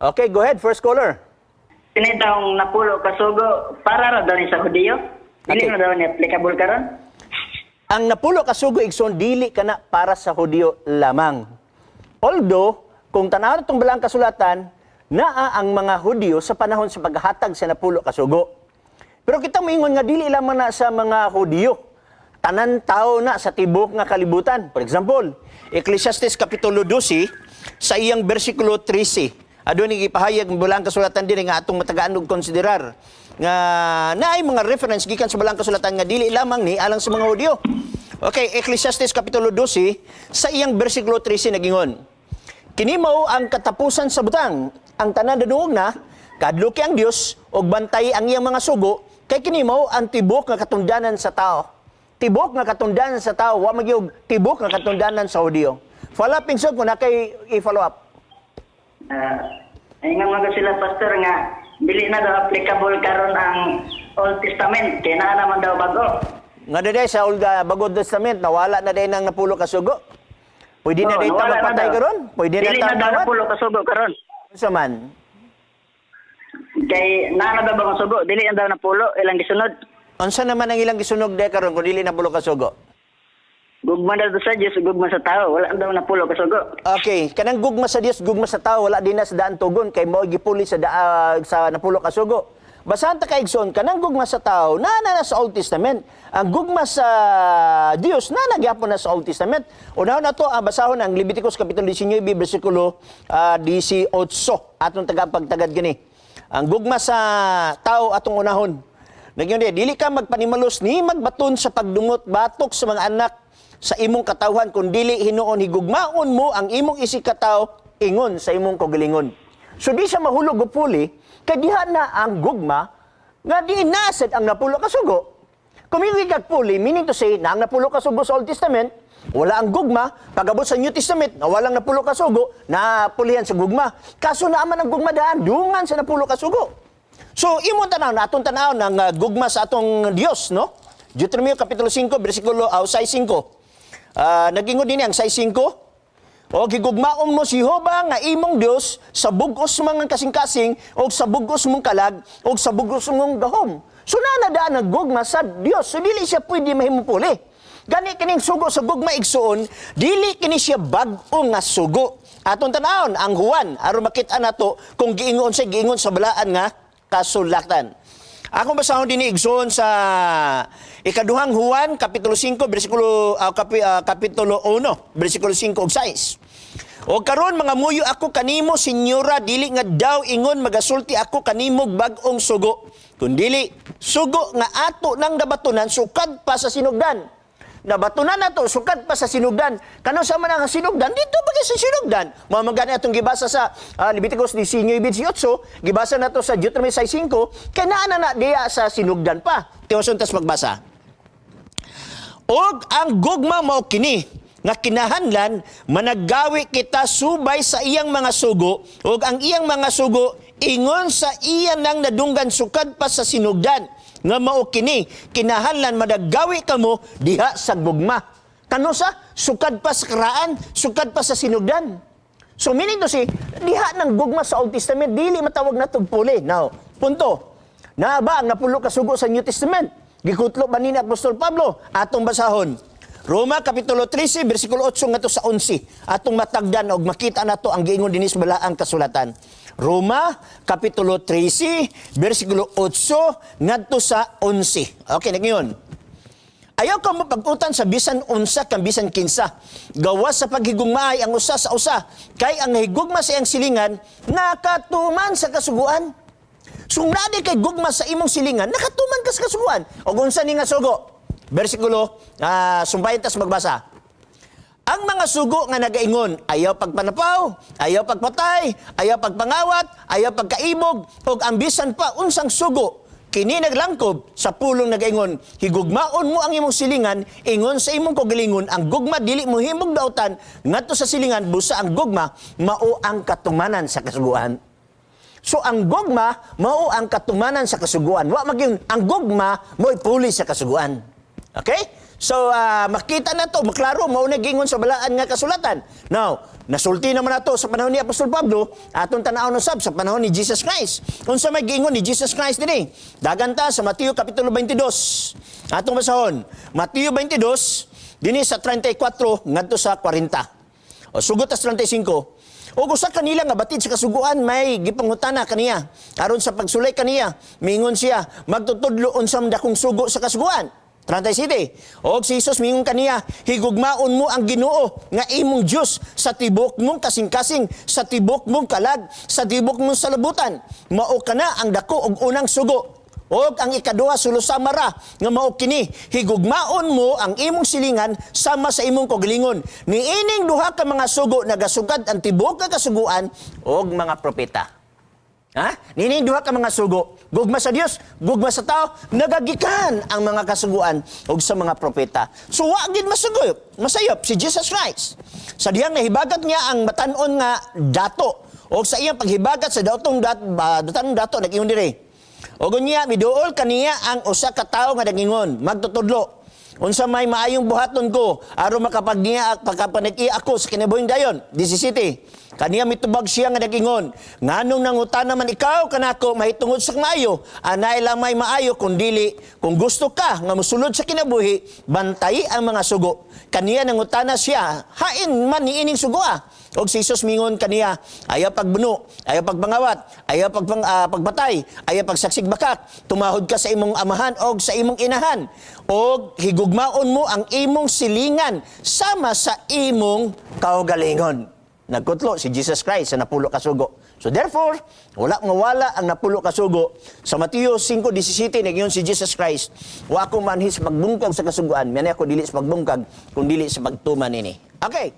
Okay, go ahead, first caller. Kini daw napulo ka sugo para ra daw ni sa Hudiyo. Dili na daw ni applicable karon. Ang napulo ka sugo, igsoon, dili kana para sa Hudiyo lamang. Although, kung tan-awon itong balaang kasulatan, naa ang mga Hudiyo sa panahon sa paghatag sa napulo ka sugo. Pero kita moingon nga dili lamang na sa mga Hudiyo. Tanan tao na sa tibok nga kalibutan. For example, Ecclesiastes Kapitulo 12 sa iyang bersikulo 13. Aduna gipahayag ang balaang kasulatan din nga atong matagaan og konsiderar nga naay mga reference gikan sa balaang kasulatan nga dili lamang ni alang sa mga Hudiyo. Okay, Ecclesiastes Kapitulo 12 sa iyang bersikulo 13 nagingon: "Kini mao ang katapusan sa butang. Ang tanan nadungog na, kahadluki ang Dios ug bantay ang iyang mga sugo, kay kini mao ang tibok nga katundanan sa tao." Tibok nga katundanan sa tao, wa magyog tibok nga katundanan sa Hudiyo. Follow up, igsoon, kung naa kay i-follow up. Ingon man ko sila, pastor, nga dili na daw applicable karon ang Old Testament kay naa naman daw bago. Nga na sa Old Bago Testament, nawala na din ang napulo ka sugo. Pwede na Oo, din ta nawala na magpatay daw. Karon? Pwede na Dili ta na daw magawat? napulo ka sugo karon. Unsa man? Kay naa na daw bagong sugo, dili na daw napulo ilang gisunod. Unsa naman ang ilang gisunod de karon kung dili napulo ka sugo? Gugma daw sa Dios, gugma sa tao, wala na daw napulo ka sugo. Okay, kanang gugma sa Dios, gugma sa tao, wala din na sa daan tugon kay mao gipuli sa napulo ka sugo. Basahan ta kay igsoon, kanang gugma sa tao na na, na sa Old Testament. Ang gugma sa Dios na nagyapon na sa Old Testament. Unahon na to ang basahon ang Leviticus kapitulo 19 bersikulo 18. Atong taga pagtagad gani. Ang gugma sa tao atong unahon. Nagyun di, dili ka magpanimalos ni magbaton sa pagdumot batok sa mga anak sa imong katawhan, kun dili hinuon higugmaon mo ang imong isig katawo ingon sa imong kaugalingon. So di siya mahulog og puli kay diha na ang gugma nga di nasad ang napulo ka sugo. Kung kag puli, meaning to say, na ang napulo ka sugo sa Old Testament, wala ang gugma, pag-abot sa New Testament, na walang napulo ka sugo, na pulihan sa gugma. Kaso naaman ang gugma daan, dungan sa napulo ka sugo. So, imong tanaw, na atong tanaw ng gugma sa atong Dios, no? Deuteronomio Kapitulo 5, bersikulo 6:5. Nagingon din ang 6:5. "O gigugmaon mo si Jehova nga imong Dios sa bug-os mga kasing-kasing o sa bug-os mong kalag o sa bug-os mong gahom." So nanadaan ang gugma sa Dios. So dili siya pwede mahimong. Gani kining sugo sa gugma, igsuon, dili kini siya bag-o nga sugo. Atong tanawon ang Juan aron makita nato kung giingon sa giingon sa balaan nga kasulatan. Akong basahon din igsoon sa ikaduhang Juan kapitulo 5 bersikulo kapitulo 1 bersikulo 5 ug 6. "O karon mga muyo ako kanimo, senyora, dili nga daw ingon magasulti ako kanimo bag-ong sugo, kundili sugo nga ato nang nabatunan sukad pa sa sinugdan." Nabatunan nato sukad pa sa sinugdan. Kano sa man ang sinugdan? Dito ba sa sinugdan? Mao man gani atong gibasa sa Leviticus 19:18, gibasa nato sa Deuteronomy 6:5, kay naa na na diya sa sinugdan pa. Tiwason tas magbasa. "Og ang gugma mao kini nga kinahanglan managgawi kita subay sa iyang mga sugo, ug ang iyang mga sugo ingon sa iya nang nadunggan sukad pa sa sinugdan, nga mao kini kinahanglan managgawi kamo diha sa gugma." Kano sa sukad pa sa karaan, sukad pa sa sinugdan. So meaning to say, diha ng gugma sa Old Testament, dili matawag na puli. Now, punto. Naa ba ang napulo ka sugo sa New Testament? Gikutlo ba ni Apostol Pablo? Atong basahon. Roma Kapitulo 13, versikulo 8 ngadto sa 11. Atong matagdan og makita nato ang giingon dinhi sa balaang kasulatan. Roma Kapitulo 13, versikulo 8 ngadto sa 11. Okay, nagyon. "Ayaw ka mo pag-utan sa bisan unsa kang bisan kinsa. Gawas sa paghigugmaay ang usa sa usa. Kay ang higugma sa iyang silingan, nakatuman sa kasuguan." So kung naa kay gugma sa imong silingan, nakatuman ka sa kasuguan. O unsa ni nga sugo? Bersikulo, sumpayan tas magbasa. "Ang mga sugo nga nagaingon, ayaw pagpanapaw, ayaw pagpatay, ayaw pagpangawat, ayaw pagkaibog, ug ang bisan pa unsang sugo, kini naglangkob sa pulong nagaingon, higugmaon mo ang imong silingan, ingon sa imong kaugalingon. Ang gugma dili mo himog dautan ngadto sa silingan, busa ang gugma mao ang katumanan sa kasuguan." So ang gugma mao ang katumanan sa kasuguan. Wa magyun ang gugma mo'y puli sa kasuguan. Okay? So, makita na to, maklaro, mao na gingon sa balaan nga kasulatan. Now, nasulti naman nato sa panahon ni Apostol Pablo, atong tan-awon usab sa panahon ni Jesus Christ. Unsa may giingon ni Jesus Christ dinhi? Dagan ta sa Mateo kapitulo 22. Atong basahon. Mateo 22 dinhi sa 34 ngadto sa 40. O sugot tas 35. O usa kanila nga batid sa kasuguan may gipangutana kaniya. Aron sa pagsulay kaniya, mingon siya, "Magtutudlo, unsa man dakong sugo sa kasuguan?" 37. Og si Jesus mingon kaniya, "Higugmaon mo ang Ginoo nga imong Dios sa tibok mong kasing-kasing, sa tibok mong kalag, sa tibok mong salabutan. Mao kana ang dako og unang sugo. Og ang ikaduha sulusama ra nga mao kini, higugmaon mo ang imong silingan sama sa imong kaugalingon. Niining duha ka mga sugo nagasugad ang tibuok nga kasuguan og mga propeta." Ha? Niining duha ka mga sugo, gugma sa Dios, gugma sa tao, nagagikan ang mga kasuguan og sa mga propeta. So wa gid masugop, masayop si Jesus Christ. Sa dihang nahibagat niya ang batan-on nga dato og sa iyang paghibagat sa datong batan-on dato, nag-ingon diri. Og unya miduol kaniya ang usa ka tawo nga nagingon, "Magtutudlo, unsa may maayong buhaton ko aron makapagniya pagkapanag-iya ako sa kinabuhing dayon?" 17. Kaniya mitubag siya nga nagingon, "Nganong nangutana man ikaw kanako mahitungod sa maayo? Anay lamay maayo kundili kung gusto ka nga mosulod sa kinabuhi, bantay ang mga sugo." Kaniya nangutana siya, "Hain man niining sugo ah?" Og si Jesus mingon kaniya, "Ayaw pagbuno, ayaw pagpangawat, ayaw pagpatay, ayaw pagsaksig bakak, tumahod ka sa imong amahan og sa imong inahan, og higugmaon mo ang imong silingan sama sa imong kaugalingon." Nagkutlo si Jesus Christ sa napulo ka sugo. So therefore, wala mawala ang napulo ka sugo. Sa Mateo 5:17, nag si Jesus Christ, "Wa ako manhi sa pagbungkag sa kasuguan, mianhi ako dili sa pagbungkag, kun dili sa pagtuman nini." Okay.